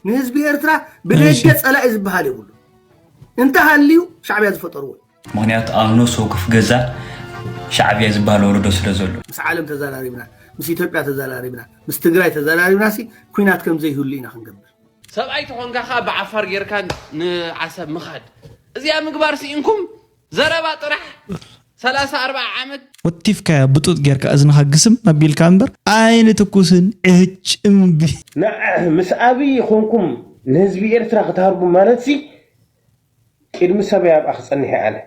ንህዝቢ ኤርትራ ብደገ እሺ። ጸላኢ ዝበሃል የብሉ። እንተሃልዩ ሻዕብያ ዝፈጠርዎ እዩ። ምኽንያቱ ኣብ ነፍሲ ወከፍ ገዛ ሻዕብያ ዝበሃል ወለዶ ስለ ዘሎ። ምስ ዓለም ተዘራሪብና፣ ምስ ኢትዮጵያ ተዘራሪብና፣ ምስ ትግራይ ተዘራሪብና ሲ ኩናት ከም ዘይህሉ ኢና ክንገብር። ሰብኣይ ተኾንካ ኸኣ ብዓፋር ጌርካ ንዓሰብ ምኻድ። እዚኣ ምግባር ስኢንኩም ዘረባ ጥራሕ ሰላሳ ኣርባዓ ዓመት። ወቲፍካያ ብጡጥ ጌርካ እዝንኻ ግስም ኣቢልካ እምበር ኣይንትኩስን። ዕጭ እምቢ። ንዓ ምስ ኣብይ ኾንኩም ንህዝቢ ኤርትራ ክትሃርቡ ማለት ሲ ቅድሚ ሰበይ ኣብኣ ክጸንሕ እየ ኣነ።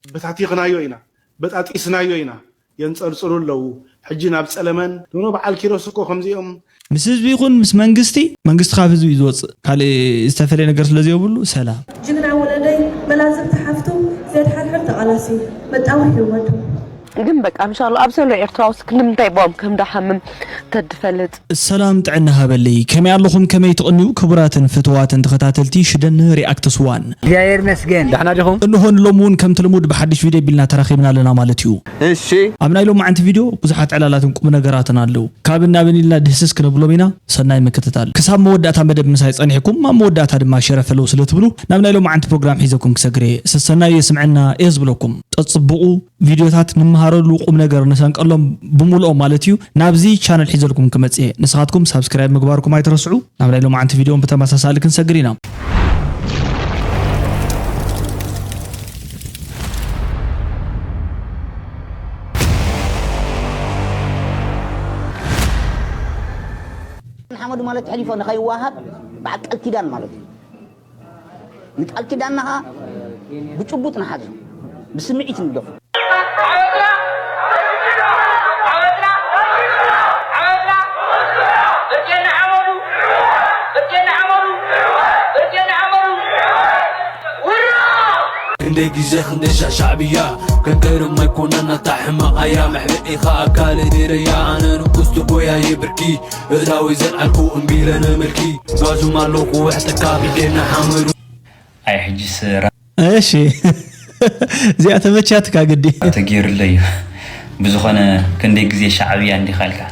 በታቲኽናዮ ኢና፣ በጣጢስናዮ ኢና። የንጸርጽሩ ኣለዉ። ሕጂ ናብ ጸለመን። ንብሎ በዓል ኪሮስ እኮ ከምዚኦም። ምስ ህዝቢ ይኹን ምስ መንግስቲ፣ መንግስቲ ካብ ህዝቢ እዩ ዝወጽእ። ካልእ ዝተፈለየ ነገር ስለ ዘይብሉ፣ ሰላም። ጅግና ወለደይ መላዝብቲ ሓፍቱ ዘድሓርሕር ተቓላሲ መጣወሒ ወዱ። ግን በቃ እንሻላ ኣብ ዘሎ ኤርትራ ውስጥ ክንዲ ምንታይ ቦም ከም ዳሓምም ተድፈልጥ። ሰላም ጥዕና ሃበለይ፣ ከመይ ኣለኹም፣ ከመይ ትቕንዩ ክቡራትን ፍትዋትን ተኸታተልቲ ሽደን ሪኣክትስ ዋን? እግዚኣብሔር ይመስገን። ዳሕና ዲኹም? እንሆ ንሎሚ እውን ከምቲ ልሙድ ብሓድሽ ቪድዮ ቢልና ተራኺብና ኣለና ማለት እዩ። እሺ። ኣብ ናይ ሎማዓንቲ ቪድዮ ብዙሓት ዕላላትን ቁም ነገራትን ኣለዉ። ካብን ናብን ኢልና ድህስስ ክነብሎም ኢና። ሰናይ ምክትታል። ክሳብ መወዳእታ መደብ ምሳይ ጸኒሕኩም፣ ኣብ መወዳእታ ድማ ሸረ ፈለው ስለ ትብሉ፣ ናብ ናይ ሎማዓንቲ ፕሮግራም ሒዘኩም ክሰግር እየ። ሰሰናዩ የስምዐና እየ ዝብለኩም። ጠጽብቑ፣ ቪድዮታት ንመሃረሉ፣ ቁም ነገር ንሰንቀሎም ብምልኦም ማለት እዩ። ናብዚ ቻነል ሒዘልኩም ክመጽእ እየ። ንስኻትኩም ሳብስክራይብ ምግባርኩም ኣይትረስዑ። ናብ ናይ ሎማዓንቲ ቪድዮ ብተመሳሳሊ ክንሰግር ኢና። ንሓመዱ ማለት ተሕሊፎ ንኸይወሃብ በዓል ቃል ኪዳን ማለት እዩ። ንቃል ኪዳንና ኸዓ ብጭቡጥ ንሓዞ፣ ብስምዒት ንግደፎ። ክንደይ ግዜ ክንደሻ ሻዕብያ ከንቀርም ኣይኮነን ኣታ ሕማቕ ኣያ መሕብኢ ኸኣ ካልእ ኔረያ ኣነ ንኡስ ትጎያየ ብርኪ እዳወይ ዘልዓልኩ እምቢለ ንምልኪ ጋዙም ኣለኹ ውሕጥካ ቢጌና ሓመዱ ኣይ ሕጂስ እሺ እዚኣ ተመቻትካ ግዲ ተገይሩለይ እዩ። ብዝኾነ ክንደይ ግዜ ሻዕብያ እንዲኻ ኢልካ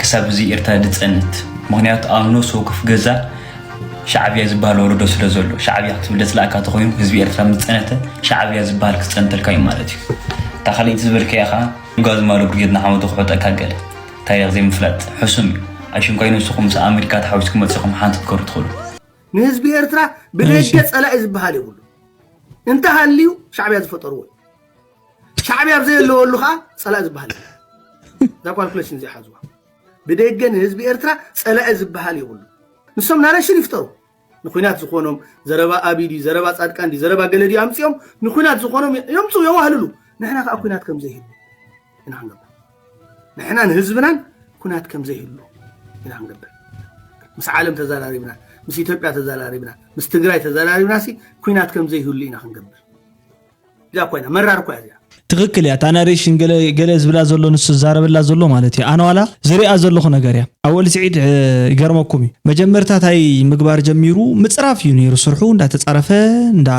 ክሳብ እዚ ኤርትራ ድጸንት። ምኽንያቱ ኣብ ነፍሲ ወከፍ ገዛ ሻዕብያ ዝበሃል ወለዶ ስለ ዘሎ፣ ሻዕብያ ክትብል ደጽላእካ ተኾይኑ ህዝቢ ኤርትራ ምስ ጸነተ ሻዕብያ ዝበሃል ክጸንተልካ እዩ ማለት እዩ። እታ ካልኣይቲ ዝበልካያ ኸኣ ጋዝ ማሎ ብርጌድ ንሓመዱ ክሕጠካ ገለ ታሪኽ ዘይምፍላጥ ሕሱም እዩ። ኣሽንኳይ ንስኹም ምስ ኣመሪካ ተሓዊስኩም መጺኹም ሓንቲ ክትከሩ ትኽእሉ። ንህዝቢ ኤርትራ ብደገ ጸላኢ ዝበሃል የብሉ። እንተሃልዩ ሻዕብያ ዝፈጠርዎ እዩ። ሻዕብያ ኣብ ዘየለወሉ ከዓ ጸላኢ ዝበሃል የብሉ። እዛ ኳልኩሌሽን እዚኣ ሓዝዋ። ብደገ ንህዝቢ ኤርትራ ጸላኢ ዝበሃል የብሉ። ንሶም ናሬሽን ይፍጠሩ። ንኩናት ዝኾኖም ዘረባ ኣቢ ድዩ፣ ዘረባ ጻድቃን ድዩ፣ ዘረባ ገለ ድዩ ኣምጺኦም ንኩናት ዝኾኖም የምጽኡ የዋህልሉ። ንሕና ከዓ ኩናት ከም ዘይህሉ ኢና ክንገብር። ንሕና ንህዝብናን ኩናት ከም ዘይህሉ ኢና ክንገብር። ምስ ዓለም ተዘራሪብና፣ ምስ ኢትዮጵያ ተዘራሪብና፣ ምስ ትግራይ ተዘራሪብና ሲ ኩናት ከም ዘይህሉ ኢና ክንገብር። እዚኣ ኮይና መራር እኳ እያ እዚኣ። ትኽክል እያ። እታ ናሬሽን ገለ ገለ ዝብላ ዘሎ ንሱ ዝዛረበላ ዘሎ ማለት እዩ። ኣነ ዋላ ዝሪኣ ዘለኹ ነገር እያ። ኣወል ስዒድ እ፣ ይገርመኩም እዩ። መጀመርታ እንታይ ምግባር ጀሚሩ ምፅራፍ እዩ ነይሩ ስርሑ። እንዳተፃረፈ እንዳ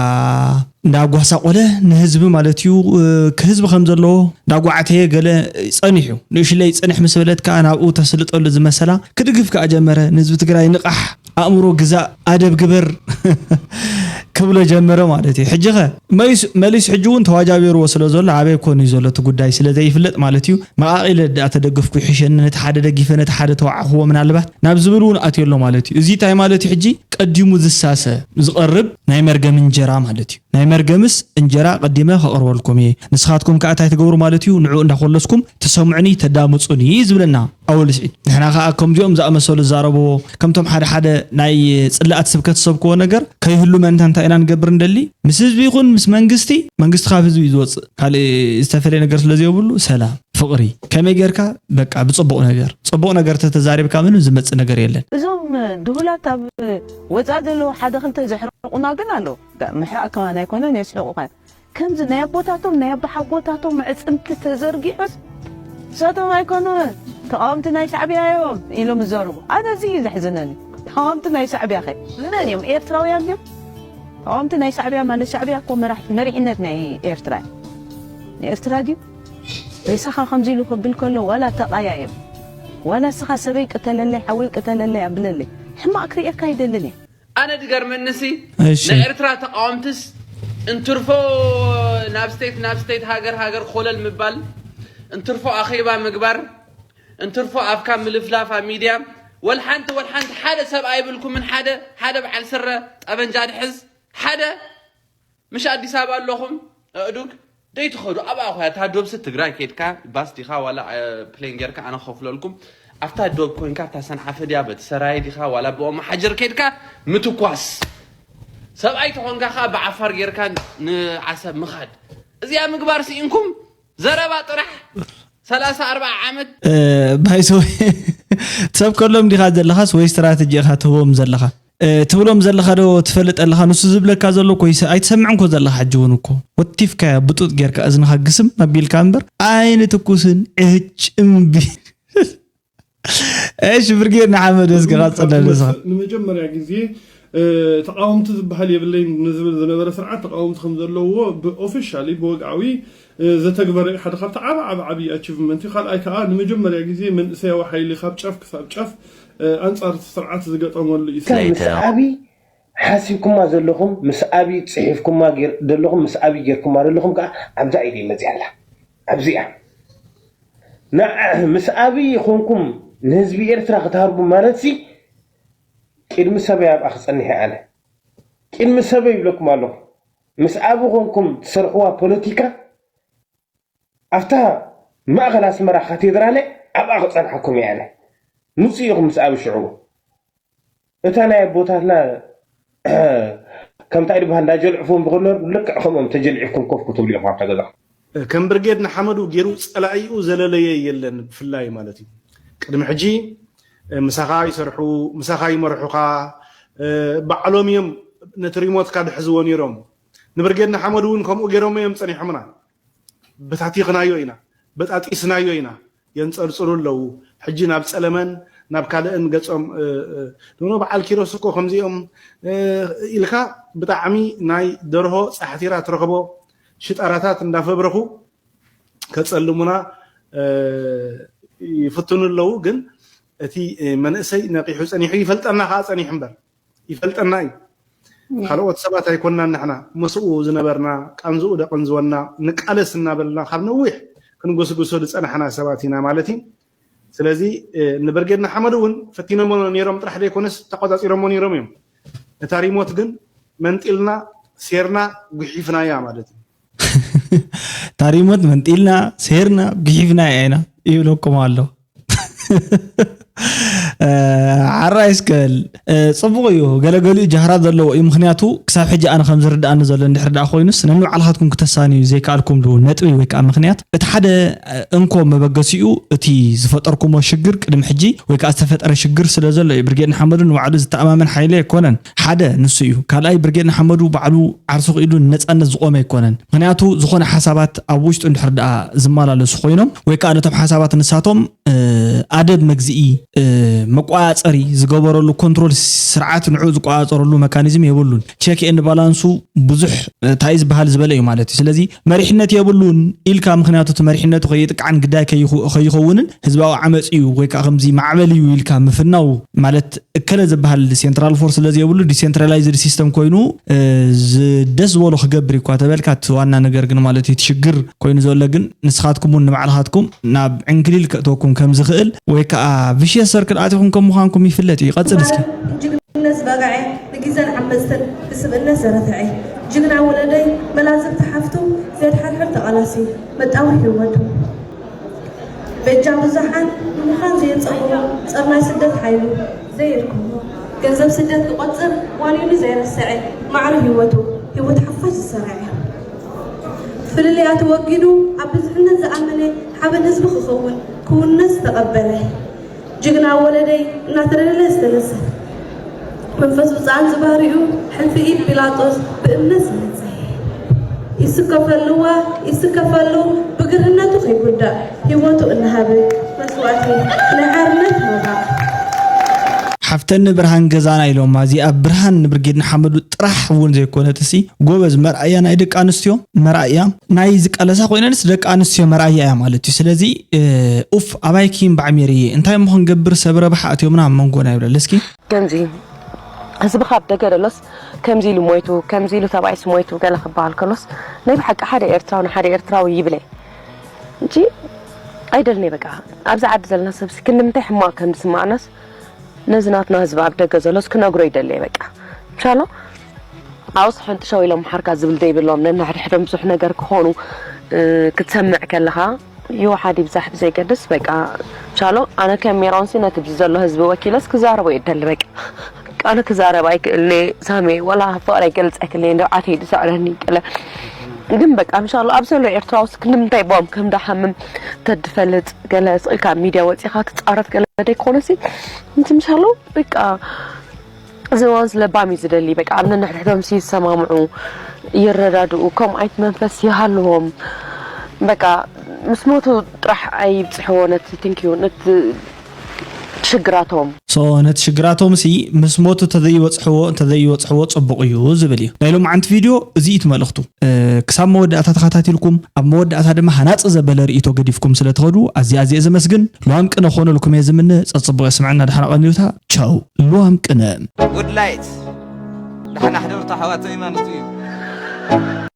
እንዳጓሳቆለ ንህዝቢ ማለት እዩ እ፣ ክህዝቢ ከም ዘለዎ እንዳጓዓተየ ገለ ጸኒሑ ንእሽለይ ጽንሕ ምስ በለት ከኣ ናብኡ ተስልጠሉ ዝመሰላ ክድግፍ ከኣ ጀመረ። ንህዝቢ ትግራይ ንቓሕ ኣእምሮ ግዛእ ኣደብ ግበር ክብሎ ጀመረ ማለት እዩ። ሕጂ ኸ መሊሱ መሊሱ ሕጂ እውን ተዋጃቢርዎ ስለ ዘሎ ኣበይ ኮን እዩ ዘሎ እቲ ጉዳይ ስለ ዘይፍለጥ ማለት እዩ። መቓቒለ ደኣ ተደግፍኩ ይሕሸኒ ነቲ ሓደ ደጊፈ ነቲ ሓደ ተዋዕኽዎ ምናልባት ናብ ዝብል እውን ኣትዮ ኣሎ ማለት እዩ። እዚ እንታይ ማለት እዩ? ሕጂ ቀዲሙ ዝሳሰ ዝቐርብ ናይ መርገም እንጀራ ማለት እዩ። ናይ መርገምስ እንጀራ ኣቐዲመ ከቕርበልኩም እየ። ንስኻትኩም ከኣ እንታይ ትገብሩ ማለት እዩ? ንዕኡ እንዳኾለስኩም ትሰምዑኒ ተዳምጹኒ እዩ ዝብለና ኣወል ስዒድ። ንሕና ከኣ ከምዚኦም ዝኣመሰሉ ዝዛረብዎ ከምቶም ሓደ ሓደ ናይ ጽላኣት ስብከት ዝሰብክዎ ነገር ከይህሉ መእንታ እንታይ ኢና ንገብር እንደሊ? ምስ ህዝቢ ይኹን ምስ መንግስቲ፣ መንግስቲ ካብ ህዝቢ እዩ ዝወጽእ። ካልእ ዝተፈለየ ነገር ስለ ዘይብሉ ሰላም፣ ፍቕሪ። ከመይ ጌርካ በቃ ብጽቡቕ ነገር፣ ጽቡቕ ነገር ተተዛሪብካ ምንም ዝመጽእ ነገር የለን። እዞም ድሁላት ኣብ ወፃእ ዘለዉ ሓደ ክልተ ዘሕርቑና ግን ኣለዉ። ምሕራቕ ከማን ኣይኮነን የስሕቑኻ። ከምዚ ናይ ኣቦታቶም ናይ ኣባሓጎታቶም ኣዕፅምቲ ተዘርጊሑስ ንሳቶም ኣይኮኑን ተቓወምቲ ናይ ሻዕብያ እዮም ኢሎም ይዛረቡ። ኣነ እዚ እዩ ዘሕዝነኒ። ተቓወምቲ ናይ ሻዕብያ ኸ መን እዮም? ኤርትራውያን ድዮም? ተቓወምቲ ናይ ሻዕብያ ማለት ሻዕብያ እኮ መራሕ- መሪሕነት ናይ ኤርትራ እዩ። ናይ ኤርትራ ድዩ? ሬሳኻ ከምዚ ኢሉ ክብል ከሎ ዋላ ተቓያየም ዋላ እስኻ ሰበይ ቅተለለይ ሓወይ ቅተለለይ ኣብለለይ ሕማቕ ክርእየካ ኣይደልን እየ። ኣነ ድገርመንሲ፣ እሺ። ናይ ኤርትራ ተቃወምትስ እንትርፎ ናብ ስቴት ናብ ስቴት ሃገር ሃገር ኮለል ምባል፣ እንትርፎ ኣኼባ ምግባር፣ እንትርፎ ኣፍካ ምልፍላፍ ኣብ ሚድያ። ወልሓንቲ ወልሓንቲ ሓደ ሰብ ኣይብልኩምን። ሓደ ሓደ በዓል ስረ ጠበንጃ ድሕዝ ሓደ ምሽ ኣዲስ ኣበባ ኣለኹም። ኣእዱግ ደይትኸዱ ኣብኣ ኾያ እታ ዶብሲ ትግራይ ኬድካ ባስ ዲኻ ዋላ ፕሌን ጌርካ ኣነ ክኸፍለልኩም። ኣብታ ዶብ ኮንካ ኣብታ ሰንዓፈ ድያ በቲ ሰራየ ዲኻ ዋላ ብኦም ሓጀር ኬድካ ምትኳስ። ሰብኣይ ተኾንካ ከዓ ብዓፋር ጌርካ ንዓሰብ ምኻድ። እዚኣ ምግባር ስኢንኩም ዘረባ ጥራሕ። ሰላሳ ኣርባዓ ዓመት ባይሶ ሰብ ከሎም ዲኻ ዘለኻስ ወይ ስትራተጂ ኢኻ ትህቦም ዘለኻ? ትብሎም ዘለኻ ዶ ትፈልጥ ኣለኻ? ንሱ ዝብለካ ዘሎ እኮ ኣይትሰምዕን እኮ ዘለኻ። ሕጂ እውን እኮ ወቲፍካያ ብጡጥ ጌርካ እዝንኻ ግስም ኣቢልካ እምበር ኣይንትኩስን። ዕጭ እምቢ። እሺ ብርጌድ ንሓመድ እስኪ ቀጽለሉ እስኻ። ንመጀመርያ ግዜ ተቃወምቲ ዝበሃል የብለይን ንዝብል ዝነበረ ስርዓት ተቃወምቲ ከም ዘለዎ ብኦፊሻሊ ብወግዓዊ ዘተግበረ ሓደ ካብቲ ዓብ ዓብ ዓብዪ ኣቺቭመንት እዩ። ካልኣይ ከዓ ንመጀመርያ ግዜ መንእሰያዊ ሓይሊ ካብ ጫፍ ክሳብ ጫፍ ኣንፃር እቲ ስርዓት ዝገጠመሉ እዩ። ምስ ኣብይ ሓሲብኩማ ዘለኹም ምስ ኣብይ ፅሒፍኩማ ዘለኹም ምስ ኣብይ ጌርኩማ ዘለኹም ከዓ ኣብዛ ኢደ መፅያ ኣላ ኣብዚኣ ንዓ ምስ ኣብይ ኮንኩም ንህዝቢ ኤርትራ ክትሃርቡ ማለት ሲ ቅድሚ ሰበይ ኣብኣ ክፀንሕ እየ ኣነ ቅድሚ ሰበይ ይብለኩም ኣለኹ ምስ ኣብይ ኮንኩም ትሰርሕዋ ፖለቲካ ኣብታ ማእኸል ኣስመራ ካቴድራለ ኣብኣ ክፀንሓኩም እየ ኣነ ምፁ ኢኹም ምስ ኣብይ ሽዑ እታ ናይ ኣቦታትና ከምታይ ድበሃል እንዳጀልዕፉም ብክነር ልክዕ ከምኦም ተጀልዒፍኩም ኮፍ ክትብሉ ኢኹም ኣብታ ገዛኹም ከም ብርጌድ ንሓመዱ ገይሩ ፀላኢኡ ዘለለየ የለን ብፍላይ ማለት እዩ ቅድሚ ሕጂ ምሳኻ ይሰርሑ ምሳኻ ይመርሑኻ ባዕሎም እዮም ነቲ ሪሞትካ ድሕዝዎ ነይሮም ንብርጌድ ንሓመዱ እውን ከምኡ ገይሮም እዮም ፀኒሖምና በታቲኽናዮ ኢና በጣጢስናዮ ኢና የንፀርፅሩ ኣለዉ ሕጂ ናብ ፀለመን ናብ ካልእን ገፆም ንብሎ በዓል ኪሮስ እኮ ከምዚኦም ኢልካ ብጣዕሚ ናይ ደርሆ ፃሕቲራ ትረኽቦ ሽጣራታት እንዳፈብረኹ ከፀልሙና ይፍትኑ ኣለዉ ግን እቲ መንእሰይ ነቂሑ ፀኒሑ ይፈልጠና ከዓ ፀኒሑ እምበር ይፈልጠና እዩ ካልኦት ሰባት ኣይኮናን ንሕና ምስኡ ዝነበርና ቃንዝኡ ደቀንዝወና ንቃለስ እናበልና ካብ ነዊሕ ክንጉስጉሶ ዝፀናሕና ሰባት ኢና ማለት እዩ ስለዚ ንብርጌድ ንሓመድ እውን ፈቲኖሞ ነይሮም ጥራሕ ዘይኮነስ ተቆፃፂሮሞ ነይሮም እዮም ነታ ሪሞት ግን መንጢልና ሴርና ጉሒፍናያ ማለት እዩ ታሪሞት መንጢልና ሴርና ጉሒፍናያ ኢና ይብለኩም ኣሎ ሓራይ እስከ ጽቡቕ እዩ ገለገሊኡ ጃህራ ዘለዎ እዩ ምክንያቱ ክሳብ ሕጂ ኣነ ከም ዝርድኣኒ ዘሎ እንድሕር ደኣ ኮይኑስ ነንባዕልኻትኩም ክተሳንዩ ዘይከኣልኩምሉ ነጥቢ ወይ ከዓ ምክንያት እቲ ሓደ እንኮ መበገሲኡ እቲ ዝፈጠርኩሞ ሽግር ቅድሚ ሕጂ ወይ ከዓ ዝተፈጠረ ሽግር ስለ ዘሎ እዩ ብርጌድ ንሓመዱ ንባዕሉ ዝተኣማመን ሓይሊ ኣይኮነን ሓደ ንሱ እዩ ካልኣይ ብርጌድ ንሓመዱ ባዕሉ ዓርሱ ክኢሉ ንነፃነት ዝቆመ ኣይኮነን ምክንያቱ ዝኾነ ሓሳባት ኣብ ውሽጡ እንድሕር ደኣ ዝመላለሱ ኮይኖም ወይ ከዓ ነቶም ሓሳባት ንሳቶም ኣደብ መግዝኢ መቆፃፀሪ ዝገበረሉ ኮንትሮል ስርዓት ንዑ ዝቆፃፀረሉ መካኒዝም የብሉን ቸክ ኤንድ ባላንሱ ብዙሕ እንታይ ዝበሃል ዝበለ እዩ ማለት እዩ ስለዚ መሪሕነት የብሉን ኢልካ ምክንያቱ እቲ መሪሕነቱ ከይጥቃዕን ግዳይ ከይኸውንን ህዝባዊ ዓመፅ እዩ ወይ ከዓ ከምዚ ማዕበል እዩ ኢልካ ምፍናው ማለት እከለ ዝበሃል ሴንትራል ፎርስ ስለዘየብሉ ዲሴንትራላይዝድ ሲስተም ኮይኑ ደስ ዝበሎ ክገብር እኳ ተበልካ እቲ ዋና ነገር ግን ማለት እቲ ሽግር ኮይኑ ዘሎ ግን ንስኻትኩም እውን ንባዕልኻትኩም ናብ ዕንክሊል ከእተወኩም ከም ዝኽእል ወይ ከዓ ቪሽየስ ሰርክል ኣቲኹም ከም ምዃንኩም ይፍለጥ እዩ ይቐፅል እስኪ ጅግንነት ዝበቕዐ ንግዘን ዓመፅትን ብስብእነት ዘረትዐ ጅግና ወለደይ መላዝብቲ ሓፍቱ ዘድሓርሕር ተቓላሲ መጣወ ህይወቱ በጃ ብዙሓን ንምዃን ዘየጸግሞ ጸርናይ ስደት ሓይሉ ዘየድክሞ ገንዘብ ስደት ክቆጽር ዋኒኑ ዘየረስዐ ማዕረ ህይወቱ ህይወት ሓፋሽ ዝሰረዐ ፍልልያ ተወጊዱ ኣብ ብዙሕነት ዝኣመነ ሓበን ህዝቢ ክኸውን ክውነስ ዝተቐበለ ጅግና ወለደይ እናተደለለ ዝተነሰ መንፈስ ብፃን ዝባህሪኡ ሕልፊ ኢድ ጲላጦስ ብእምነት ዝመፀ ይስከፈሉዋ ይስከፈሉ ብግርህነቱ ከይጉዳእ ህይወቱ እናሃበ መስዋእቲ ናይ ሓርነት ሞታ ሓፍተኒ ብርሃን ገዛና ኢሎማ እዚኣ ብርሃን ንብርጌድ ንሓመዱ ጥራሕ እውን ዘይኮነትሲ ጎበዝ መርኣያ ናይ ደቂ ኣንስትዮ መርኣያ ናይ ዝቃለሳ ኮይነንስ ደቂ ኣንስትዮ መርኣያ እያ ማለት እዩ ስለዚ ኡፍ ኣባይኪ እምባዕ ሜሪየ እንታይ እሞ ክንገብር ሰብ ረብሓ ኣትዮምና ኣብ መንጎና ይብለል እስኪ ከምዚ ህዝብኻ ኣብ ደገ ደሎስ ከምዚ ኢሉ ሞይቱ፣ ከምዚ ኢሉ ተባኢሱ ሞይቱ ገለ ክበሃል ከሎስ፣ ናይ ብሓቂ ሓደ ኤርትራዊ ንሓደ ኤርትራዊ ይብለ እንጂ ኣይደልኔ። በቃ ኣብዚ ዓዲ ዘለና ሰብሲ ክንዲ ምንታይ ሕማቕ ከም ዝስማዕናስ ነዚ ናትና ህዝቢ ኣብ ደገ ዘሎስ ክነግሮ ይደልየ። በቃ ምሻሎ ኣብስ ሕንጥሸው ኢሎም ሓርካ ዝብል ዘይብሎም ነንሕድሕዶም ብዙሕ ነገር ክኾኑ ክትሰምዕ ከለኻ ይወሓድ ይብዛሕ ብዘይገድስ በቃ ቻሎ ኣነ ከም ሜሮንሲ ነቲ ብዚ ዘሎ ህዝቢ ወኪለስ ክዛረቦ ይደሊ። በቃ ኣነ ክዛረብ ኣይክእልኒ። ሳሜ ወላ ፍቕረይ ገልፀክልኒ እንደ ዓተይ ድሰዕረኒ ቀለ ግን በቃ ምሻሎ ኣብ ዘሎ ኤርትራ ውስጥ ክንዲ ምንታይ ቦም ከም ዳሓምም ተድፈልጥ ገለ ስቕ ኢልካ ኣብ ሚድያ ወፂኻ ትፃረፍ ገለ ደይኮነሲ። ምቲ ምሻሎ በቃ እዚ እዋንስ ለባም እዩ ዝደሊ። በቃ ኣብ ነንሕድሕዶም ሲ ይሰማምዑ፣ ይረዳድኡ፣ ከምኡ ዓይነት መንፈስ ይሃልዎም። በቃ ምስ ሞቱ ጥራሕ ኣይብፅሕዎ ነቲ ቲንኪዩ ነቲ ሽግራቶም። So ነቲ ሽግራቶም ሲ ምስ ሞቱ እንተዘይበፅሕዎ እንተዘይበፅሕዎ ፅቡቕ እዩ ዝብል እዩ ናይ ሎማዓንቲ ቪድዮ። እዚ እዩ እቲ መልእኽቱ። ክሳብ መወዳእታ ተኸታቲልኩም ኣብ መወዳእታ ድማ ሃናፂ ዘበለ ርእይቶ ገዲፍኩም ስለ ትኸዱ ኣዝየ ኣዝየ ዘመስግን። ልዋም ቅነ ክኾነልኩም እየ ዝምነ። ፀፅቡቕ የስምዐና። ደሓን ቀንዩታ። ቻው። ልዋም ቅነ። ጉድ ላይት ደሓን ኣሕደሩ ኣሕዋተይ ማለት እዩ።